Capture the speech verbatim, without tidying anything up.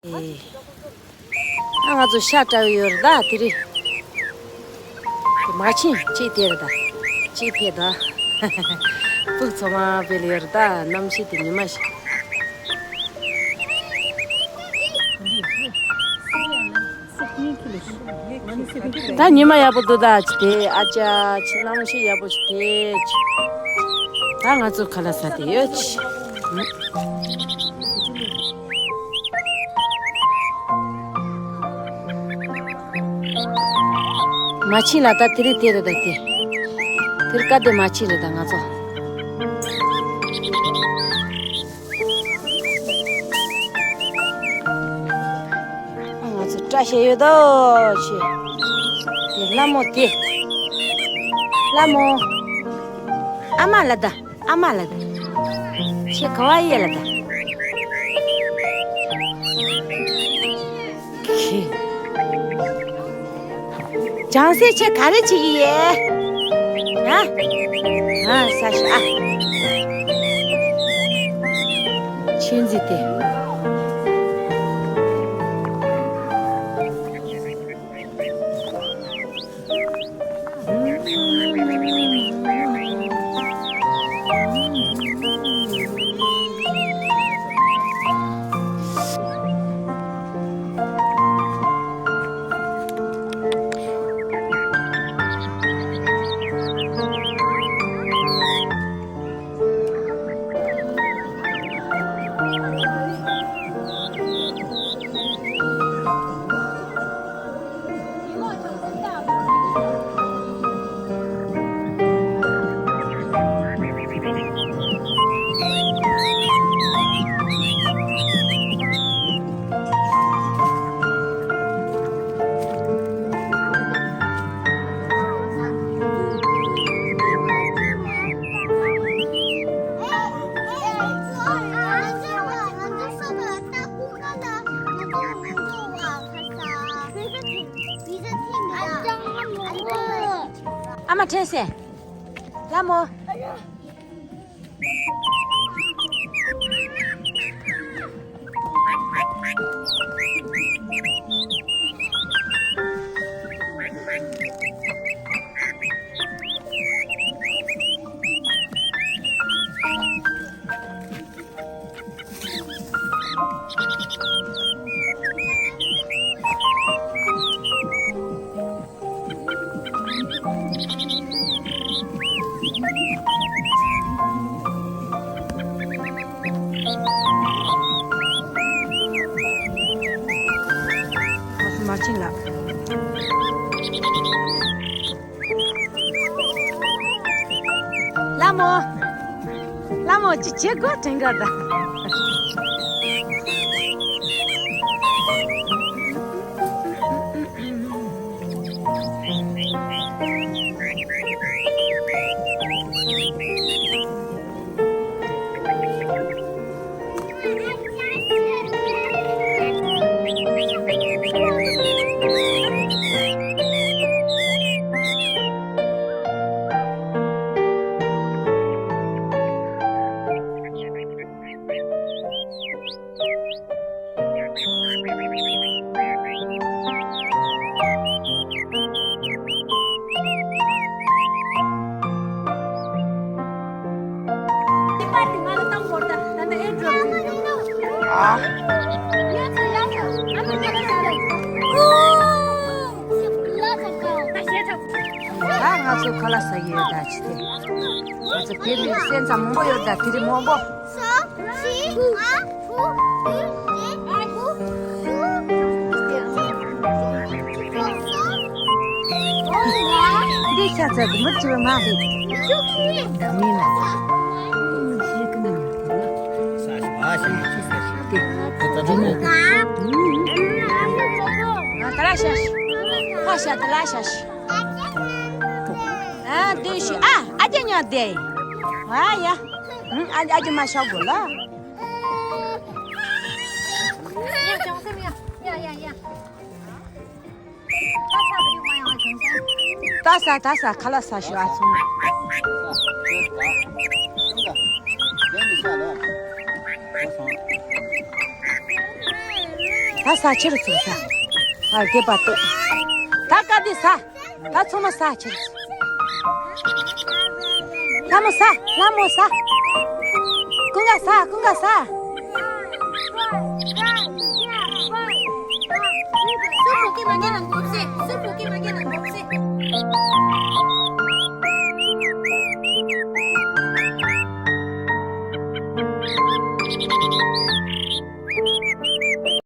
ཨེ། ཨ་ང་ཚོ་ཤ་བཀྲ་གི་ཡོད་རེད་ད་དེ་རིང་། དེ་མ་ཕྱིན་ཅིག་དེ་རེད་ད། ཅིག་ཕེབས་ད། ཕུག་ཚོ་མ་བེལ་ཡོད་རེད་ད། གནམ་གཤིས་དེ་ཉི་མ་ཞིག་ད་ཉི་མ་ཡག་པོ་འདུག་ད་ཅི་དེ་ཨ་ཅག་ཅི་གནམ་གཤིས་ཡག་པོ་ཞིག་དེ་ཅི། ད་ང་ཚོ་ཁ་ལག་ཟ་དེ་ཡོད་ཅི། མ་ཕྱིན་ལ་ད་དེ་རིང་དེ་རེད་ད་དེ། དེ་རིང་ཀ་དེ་མ་ཕྱིན་རེད་ད་ང་ཚོ། ང་ཚོ་བཀྲ་ཤིས་ཡོད་དོ་ཆེ། དེ་ལྷ་མོ་དེ། ལྷ་མོ། ཨ་མ་ལ་ད། ཨ་མ་ལ་ད། ཆེ་ག་བ་ཡེ་ལ་ད། ཁྱེད། བྱང་སེ་ཆེ་ག་རེ་བྱེད་ཀྱི་ཡེ། ཨ། ཨ་ས་ཤ་ཨ། ཆེན་ཟི་དེ། ཨ་མ་ཁྲེལ་སེ། ལ་མོ། མ་ཕྱིན་ལ། ལ་མོ། ལ་མོ་ཅི་བྱེད་དགོས་དྲན་ག་ད། ད་ང་ཚོ་ཁ་ལག་ཟ་གི་ཡོད་ད་ཅི་སྟེ། ང་ཚོ་དེ་མི་སེམས་ཙམ་མང་པོ་ཡོད་ད་དེ་རིང་མང་པོ། འདི་ཤ་ཚ་གི་མི་བྱི་བ་མ་རེད། མི་ན། ད་ལ་ཤ་ཤ། ཕ་ཤ་ད་ལ་ཤ་ཤ། ཨ་འདི་ཤི་ཨ་ཨ་ཅག་ཉལ་བསྡད། ཨ་ཡ། ཨ་ཨ་ཅག་མ་ཤོག་དགོས་ལ། ད་ས་ད་ས་ཁ་ལག་ཟ་ཤོག་ཨ་ཚོ། ད་ཟ་ཕྱིར་ཚུར་ཟ། ཨ་རྒྱས་པ་ཏོ། ད་ཀ་འདི་ཟ། ད་ཚང་མ་ཟ་ཕྱིར་ཚུར། ལྷ་མོ་ཟ། ལྷ་མོ་ཟ། ཀུན་དགའ་ཟ། ཀུན་དགའ་ཟ། སུ་བོ་ཀི་མ་གེ་ན་འགོག་སེ། སུ་བོ་ཀི་མ་གེ་ན་འགོག་སེ།